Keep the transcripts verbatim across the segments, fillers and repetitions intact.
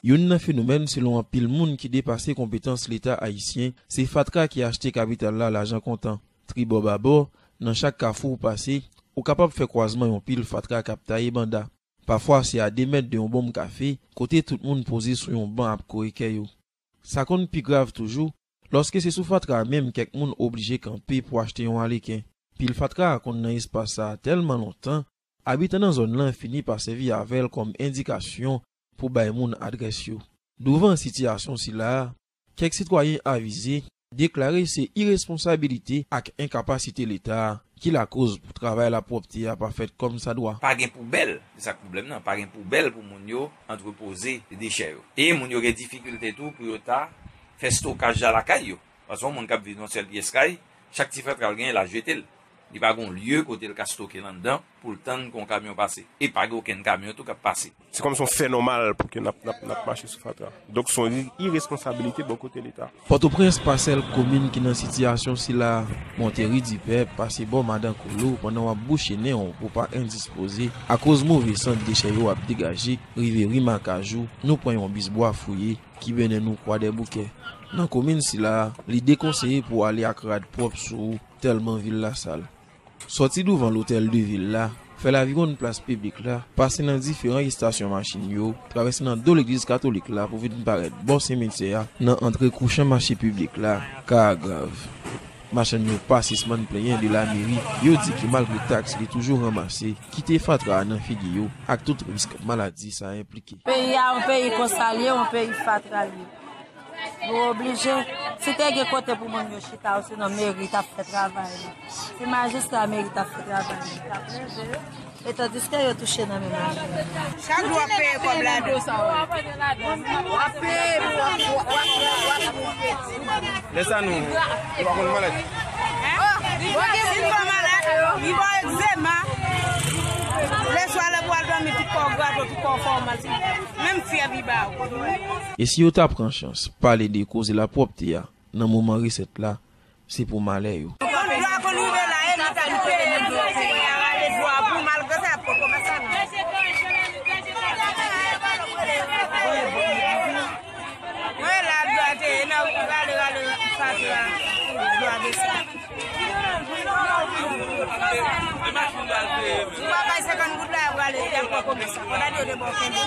Youn nan fenomèn, selon anpil moun, ki depase konpetans Leta ayisyen, se fatra ki achte kapital la lajan kontan. Tribò babò, nan chak kafou w pase, ou kapab fè kwazman yon pil fatra k ap taye banda. Pafwa, se a de mèt de yon bonm kafe, kote tout moun poze sou yon ban ap kore kè yo. Sa konn pi grav toujou, lòske se sou fatra a menm kèk moun oblije kanpe pou achte yon aleken. Pil fatra a konn nan espas sa a tèlman lontan, abitan nan zòn nan fini pa sèvi avè l kòm endikasyon pou bay moun adrès yo. Douvan sitiyasyon sila a, kèk sitwayen avize deklare se iresponsabilite ak enkapasite Leta a ki lakoz pou travay lapwòpte a pa fèt kòmsadwa. Pa gen poubèl, se sa k pwoblèm nan, pa gen poubèl pou moun yo antrepoze dechè yo. E moun yo gen difikilte tou pou yo ta fè stokaj la lakay yo. Paske yon moun k ap viv nan sèl pyès kay, chak ti fatra l genyen, l al jete l. Li pa gen yon lye kote l ka stoke l anndan pou l tann pou yon kamyon pase. E pa gen okenn kamyon tou k ap pase. Se kòmsi yon fè nòmal pou ke n ap, n ap, n ap mache sou fatra. Donk, se yon iresponsabilite bò kote Leta. Pòtoprens pa sèl komin ki nan sitiyasyon sila a. Monte ri Dipèp, pase bò Madan Kolo pandan w ap bouche nen w pou pa endispoze akoz move sant dechè yo ap degaje, rive ri Makajou, nou pran yon bis Bwa Fouye ki mennen nou Kwadèboukè. Nan komin sila a, li dekonseye pou w ale ak rad pwòp sou ou, tèlman vil la sal. Sòti douvan lotèl de vil la, fè laviwonn plas piblik la, pase nan diferan estasyon machin yo, travèse nan do legliz katolik la pou vin parèt bò simityè a, nan antre kouchan mache piblik la, ka a grav. Machann yo pa sispann plenyen de lameri, yo di ke malgre taks li toujou ranmase, kite fatra a nan figi yo, ak tout risk maladi sa enplike. Peyi a, yon peyi konsa l ye, yon peyi fatra l ye. Nou oblije, si te gen kote pou moun yo chita, osinon meri t ap fè travay li. Si majistra meri t ap fè travay li, t ap leve. E tandiske yo touche nan menm lajan. Chak jou w ap peye kòb ladan. W ap peye pou w ap, w ap, w ap, w ap, w ap. Lè sa nou, nou pa konn maladi. Hein? Si n pa malad, li ba w egzema. Lè swa lè pou al dòmi, tout kò w grato, tout kò w fè w mal. Menm fyèv li ba w. E si yo ta pran chans pale de koze lapwòpte a nan moman resèt la, se pou malè yo. Konn dlo a konn rive la, e nou ta nou peye nèg yo peye a rale dlo a pou malgre sa y ap poko fè sa non. Mwen la dlo a te ye nan rale rale fatra dlo a desann. Ou pa bay senkant goud la, y ap rale, y ap poko fè sa. Konn dlo yo te ba w kenbe.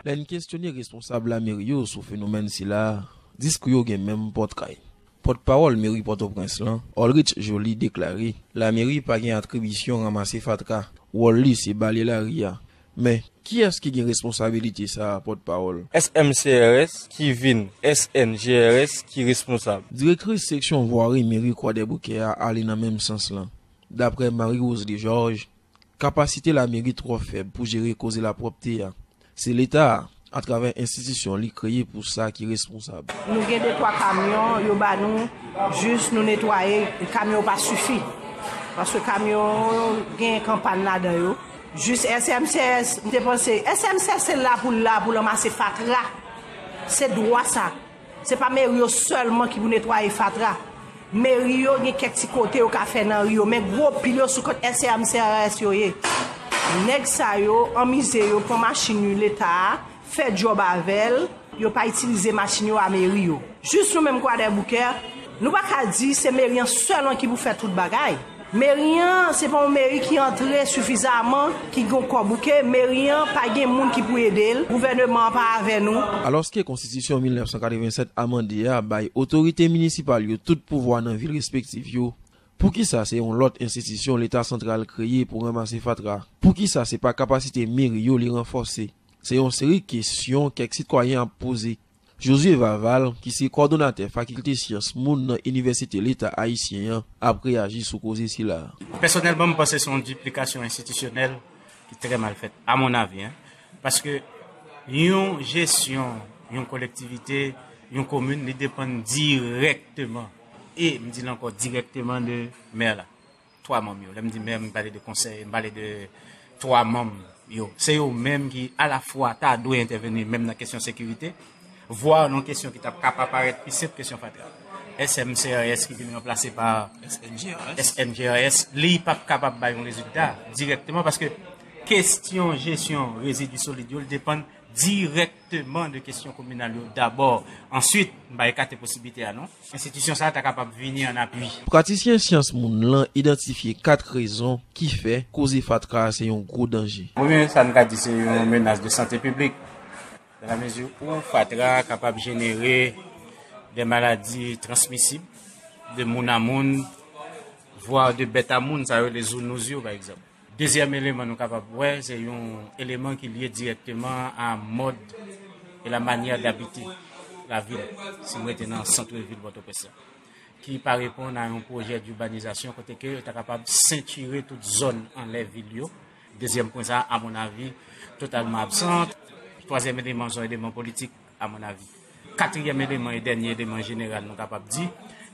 Lè n kesyone responsab lameri yo sou fenomèn sila a, diskou yo gen menm pòt kay. Pòtpawòl meri Pòtoprens lan, Olrich Joly, deklare lameri pa gen atribisyon ranmase fatra, wòl li se bale lari a. Men, kiyès ki gen responsabilite sa a, pòtpawòl? S M C R S ki vin S N G R S ki responsab. Direktris seksyon vwari meri Kwadèboukè a ale nan menm sans lan. Daprè Marie Rose Desgeorges, kapasite lameri twò fèb pou jere koze lapwòpte a. Se Leta a, atravè enstitisyon li kreye pou sa, ki responsab. Nou gen de twa kamyon, yo ba nou, jis nou netwaye, kamyon yo pa sifi. Paske kamyon yo gen kanpann ladan yo. Jis S M C S, m te panse, S M C S se la pou l la, pou l ranmase fatra. Se dwa sa. Se pa meri yo sèlman ki pou netwaye fatra. Meri yo gen kèk ti kote yo ka fè nan ri yo, men gwo pil yo sou kont S M C R S yo ye. Nèg sa yo anmize yo pran machin Leta a, fè djòb avè l, yo pa itilize machin yo a meri yo. Jis nou menm Kwadèboukè, nou pa ka di se meri an sèlman ki pou fè tout bagay. Meri an, se pa yon meri ki antre sifizaman, ki gen kò bouke. Meri an pa gen moun ki pou ede l. Gouvèneman an pa avè nou. Alòske Konstitisyon mil nèf san katreven sèt amande a bay otorite minisipal yo tout pouvwa nan vil respektif yo, poukisa se yon lòt enstitisyon Leta santral kreye pou ranmase fatra? Poukisa se pa kapasite meri yo li ranfòse? Se yon seri kesyon kèk sitwayen ap poze. Josué Vaval, ki se kòdonatè Fakilte Syans Moun nan Inivèsite Leta Ayisyen an, ap reyaji sou koze sila a. Pèsonèlman, m panse se yon diplikasyon enstitisyonèl ki trè mal fèt, à mon avis, hein. Paske yon jesyon, yon kolektivite, yon komin, li depann dirèkteman, e m di l ankò, dirèkteman de mè la. Twa manm yo. Lè m di mè, m pale de konsèy, m pale de twa manm yo. Se yo menm ki alafwa ta dwe entèveni menm nan kesyon sekirite, vwa nan kesyon ki t ap ka pa parèt pi senp kesyon fatra. S M C R S ki vin ranplase pa S N G R S, li p ap kapab bay yon rezilta dirèkteman, paske kesyon jesyon rezidi solid yo, li depann dirèkteman de kesyon kominal yo dabò. Answit, m pa ekate posiblite a non. Enstitisyon sa a ta kapab vini an apui. Pratisyen syans moun lan idantifye kat rezon ki fè koze fatra a se yon gwo danje. Premye sa n ka di se yon menas de sante piblik, dans la mesure où fatra kapab jenere de maladi transmisib de moun a moun, vwa de bèt a moun, sa yo rele zoonòz yo pa egzanp. Dezyèm eleman nou kapab wè, se yon eleman ki lye dirèkteman a mòd e la manyè dabite lavil, si m rete nan sant vil Pòtoprens la, ki pa reponn a yon pwojè dibanizasyon kote ke yo ta kapab sentire tout zòn anlè vil yo. Dezyèm pwen sa, amonavi, totalman absan. Twazyèm eleman, se yon eleman politik, amonavi. Katriyèm eleman e dènye eleman jeneral nou kapab di,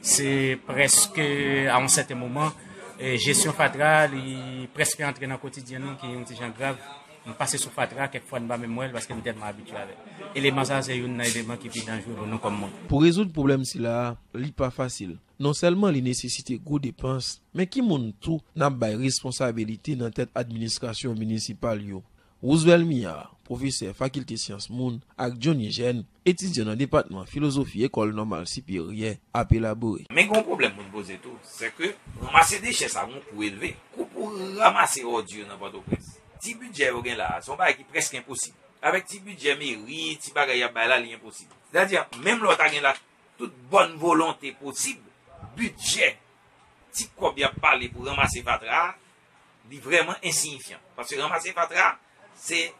se prèske a yon sèten moman, e, jesyon fatra, li prèske antre nan kotidyen nou, ki yon ti jan grav. Nou pase sou fatra, kèk fwa n pa menm wè l paske n tèlman abitye avè l. Eleman sa a se youn nan eleman ki pi danjere pou nou kòm moun. Pou rezoud pwoblèm sila a, li pa fasil. Non sèlman li nesesite gwo depans, men ki moun tou n ap bay responsabilite nan tèt administrasyon minisipal yo? Roosevelt Miard, pwofesè fakilte syans moun, ak Johnny Jeune, etidyan nan depatman filozofi Ekòl Nòmal Siperyè, ap elabore. Men gen yon pwoblèm pou n poze tou, se ke ranmase dechè sa a gon kou elve. Kou pou ranmase òdi yo nan Pòtoprens, ti bidjè yo gen la a, se yon bagay ki prèske enposib. Avèk ti bidjè meri, ti bagay y ap bay la, li enposib. Sètadi, menm lè w ta gen la tout bòn volonte posib, bidjè, ti kòb y ap pale pou ranmase fatra a, li vrèman ensiyifyan. Paske ranmase fatra a, se,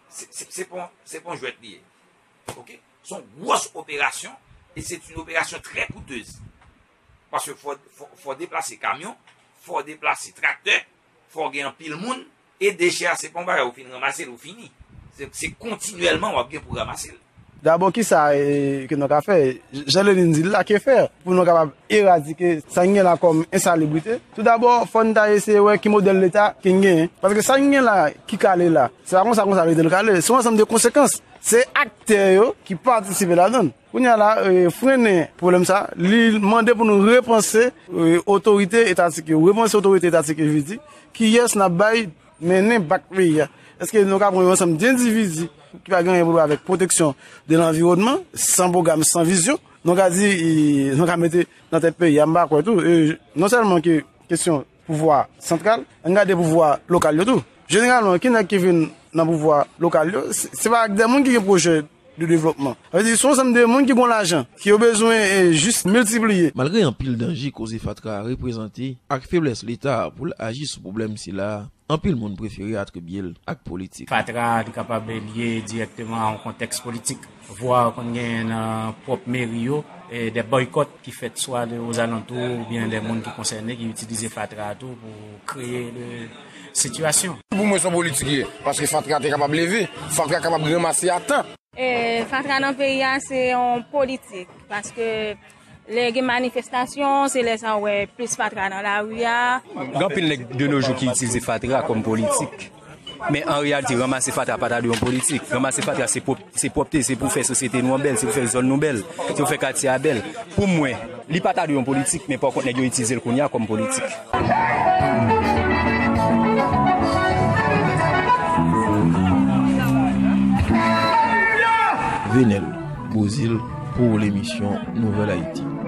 se, se, se pa yon, se pa yon jwèt li ye. Oke? Se yon gwòs operasyon, e se yon operasyon trè koutez. Paske fò, fò, fò deplase kamyon, fò deplase traktè, fò gen anpil moun, e dechè a, se pa yon bagay ou fin ranmase l, ou fini. Se, se kontinyèlman w ap gen pou ranmase l. Dabò, kisa, e, ke nou ka fè? Jan Lenine di l la, que faire? Pou nou kapab eradike sa n gen la kòm ensalibrite, toudabò, fò n ta eseye wè ki modèl Leta ke n genyen. Paske sa n gen la, ki kale la, se pa konsa, konsa l rete l kale. Se yon ansanm de konsekans. Se aktè yo ki patisipe ladan l. Kounye a la, e, frennen pwoblèm sa, li mande pou nou repanse, e, otorite etatik yo, repanse otorite etatik yo, je veux dire, kiyès n ap bay mennen bak peyi a. Èske nou ka pran yon ansanm de endividi ki pa gen anyen pou wè avèk pwoteksyon de lanviwònman, san pwogram, san vizyon, nou ka di, e, nou ka mete nan tèt peyi a, m pa kwè tou, e, non sèlman ke kesyon pouvwa santral, ann gade pouvwa lokal yo tou. Jeneralman, ki nèg ki vin nan pouvwa lokal yo, se, se pa ak de moun ki gen pwojè de devlopman. Sa vle di, se yon ansanm de moun ki gon lajan, ki yo bezwen, e, jis miltipliye. Malgre anpil danje koze fatra a reprezante ak feblès Leta a pou l aji sou pwoblèm sila a, anpil moun prefere atribye l ak politik. Fatra a, li kapab lye dirèkteman a yon kontèks politik, vwa konn genyen nan pwòp meri yo, e, de bòykòt ki fèt swa de ozalantou oubyen de moun ki konsène ki itilize fatra a tou pou kreye de sitiyasyon. Pou mwen, se yon politik li ye, paske fatra te kapab leve, fatra kapab ranmase a tan. E, fatra nan peyi a, se yon politik, paske lè gen manifestasyon, se lè sa w wè plis fatra nan lari a. Gen anpil nèg de nos jours ki itilize fatra kòm politik. Men an reyalite, ranmase fatra pa ta dwe yon politik. Ranmase fatra se pwòp-, se pwòpte, se pou fè sosyete nou an bèl, se pou fè zòn nou bèl, se pou fè katye a bèl. Pou mwen, li pa ta dwe yon politik, men pa kont nèg yo itilize l kounye a kòm politik. Venel Bozil pou lemisyon Nouvèl Ayiti.